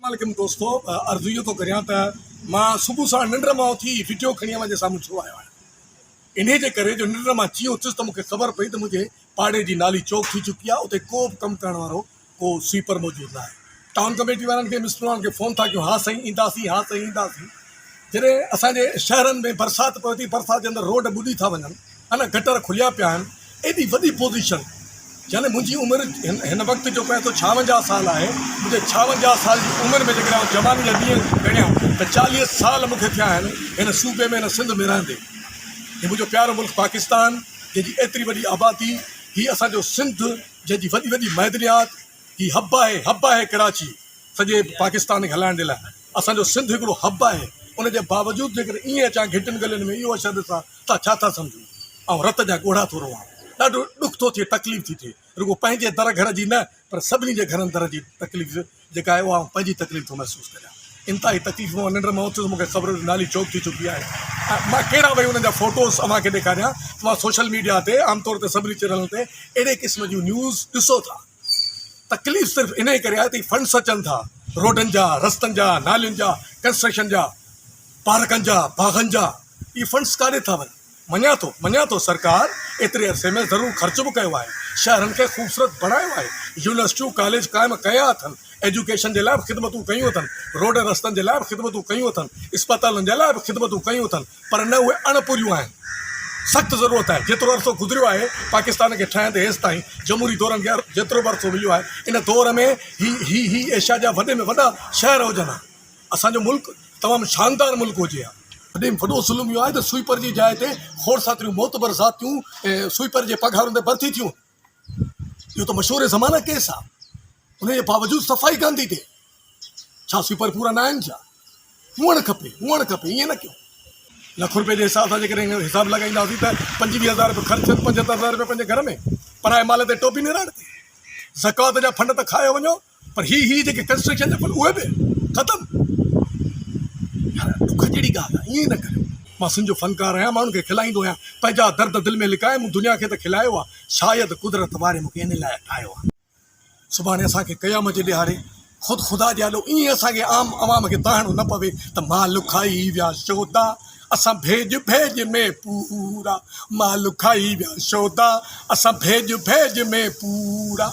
عليڪم دوستو عرض اهو ٿو ڪريان ته مان صبح ساڻ ننڊ مان اٿي وڊيو کڻي اوهان جي سامهون ڇو آيو آهيان انهي جي ڪري جو ننڊ مان جيئن اٿيس ته مون کي خبر پئي ته منهنجي پاڙي جي نالي چوڪ ٿي چڪي آهي اتي ڪو به ڪم ڪرڻ وارو ڪو سوئيپر موجود نه آهي ٽائون ڪميٽي وارن کي مستري وارن کي فون ٿا ڪيون ها سائين اينداسين ها سائين اينداسين جڏهن اسان جي شهرن ۾ برسات پوي ٿي برسات جي اندر روڊ ٻڏي ٿا وڃن اڃا گٽر کليا پيا آهن ايڏي وڏي پوزيشن يعني منهنجي عمر هن وقت جو پئي ٿو ڇاونجاهه سال آهي منهنجي ڇاونجاهه سال جي عمر ۾ جيڪڏهن آئون جواني جا ڏينهن ڳڻيان ته چاليهه سال مون کي ٿيا آهن هن صوبي ۾ هن سنڌ ۾ رهندي هي منهنجو پيارو ملڪ پاڪستان جنهن جي ايتري وڏي آبادي هي اسان جو سنڌ جنهن جي وڏي وڏي معدنيات هي حب آهي حب آهي ڪراچي سڄي پاڪستان کي هلائڻ جي لاء اسان جو سنڌ هڪڙو حب آهي ان جي باوجود جيڪڏهن ائين اچان گهٽين گلين ۾ اهو اشر ڏسان ته ڇا ٿا سمجهون آئون رت جا ڳوڙها ٿو روئان ڏاڍو ڏک ٿو ٿئي تڪليف ٿي ٿئي رڳو پنهنجي در گهر جي نه پر سڀني جي گهرن در جي تڪليف جيڪا آهي اها آئون پنهنجي تڪليف ٿو محسوس ڪريان انتهائي تڪليف مان ننڊ مان اٿيس مون کي خبر نالي چوڪ ٿي چڪي آهي ۽ مان ڪهڙا وئي انهن جا فوٽوز اوهان کي ڏيکاريان توهان سوشل ميڊيا تي عام طور تي سڀني چينلن تي اهڙي قسم جون نيوز ڏسو ٿا تڪليف صرف انهي ڪري آهي ته هي فنڊس اچن ٿا روڊن جا رستن جا نالين جا ڪنسٽرڪشن جا پارڪن جا باغن جا اهي فنڊس ڪاڏي ٿا وڃن مڃان ٿو مڃان ٿو سرڪار ايتري عرصي ۾ ضرور خرچ به ڪيو آهي شهرن کي خوبصورت بڻايو آهي يونيورسٽيون ڪاليج قائم ڪيا اٿن ايجوڪيشن جي لاء به خدمتون ڪيون اٿن روڊ رستن جي لاء به خدمتون ڪيون اٿن اسپتالن جي لاء به خدمتون ڪيون اٿن پر نه اهي اڻ پوريون آهن. سخت ضرورت آهي. جيترو عرصو گذريو آهي پاڪستان کي ٺهندي هيستائين جمهوري دورن کي جيترو به عرصو مليو آهي ان دور ۾ هي هي هي ايشيا جا وڏي ۾ وڏا شهر هجن ها. اسان جو ملڪ تمام شاندار ملڪ هجي ها. وڏي ۾ وڏو ظلم اهو آهي ته سوئيپر جي جاء تي کوڙ ساتريون معتبر ذاتيون سوئيپر جي پگهارن تي ڀرتي ٿيون. اهو ته مشهور زمانه ڪيس آهي. ان جي باوجود صفائي ڪانه ٿي ٿئي. ڇا سوئيپر پورا نه آهن ڇا؟ هئڻ کپي هئڻ کپي ائين نه ڪيو. لک روپيه جي حساب سان جيڪڏهن حساب لڳائينداسين ته پنجويهه هزار روپيه خرچ ٿين پنجهتر هزار روپيه پنهنجي گهر ۾ پرائي مال تي ٽوپي نراڙ تي زڪوات جا فنڊ ته کايو وڃو پر هي هي جيڪي ڪنسٽرڪشن جا فنڊ اهي به ختم يار ڏک جهڙي ڳالهه آهي ائين نه ڪريو. مان سنڌ جو فنڪار آهيان ماڻهن کي کلائيندو آهيان پنهنجا درد دل ۾ لڪائي مون دنيا کي ته کلايو آهي شايد قدرت واري مون کي ان لاء ٺاهيو آهي. سڀاڻي اسان کي قيامت جي ڏهاڙي خود خدا جي آڏو ائين اسان کي عام عوام کي دانهڻو نه پوي ته مال کائي ويا شودا اسان ڀيڄ ڀيڄ ۾ پورا مال کائي ويا شودا اسان ڀيڄ ڀيڄ ۾ پورا.